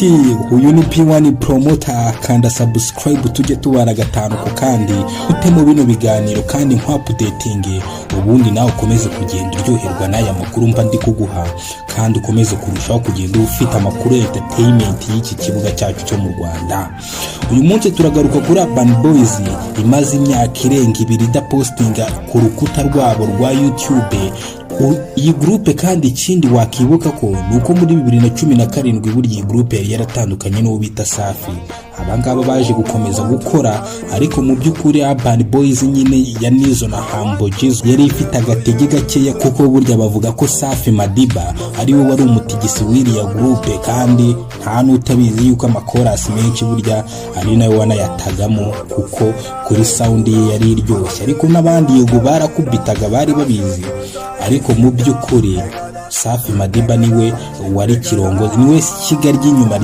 Uyu ni P1 Promoter. Kanda subscribe tujye tubara gatanu ku kandi utemo bino biganiro kandi nkwa-updating, ubundi nawe ukomeze kugenda uryoherwa n'aya makuru mba ndi kuguha, kandi ukomeze kurushaho kugenda ufite amakuru ya entertainment y'iki kibuga cyacu cyo mu Rwanda. Uyu munsi turagaruka kuri Urban Boys imaze imyaka irenga 2 idapostinga ku rukuta rwabo rwa YouTube. Iyi groupe kandi, ikindi wakibuka ko ni uko muri 2017 burya iyi groupe yari yaratandukanye n'uwo bita Safi. Abangaba baje gukomeza gukora, ariko mu by'ukuri Urban Boys nyine ya Nizo na Humble Jizzo yari ifite agatege gakeya, kuko burya bavuga ko Safi Madiba ari we wari umutigisi w'iriya groupe, kandi nta n'utabizi yuko amakorasi menshi burya ari nawe wanayatagamo, kuko kuri sound ye yari iryoshye. Ariko n'abandi yego barakubitaga, bari babizi, ariko mu by'ukuri Safi Madiba niwe wari kirongozi, niwe shyiga ry'inyuma.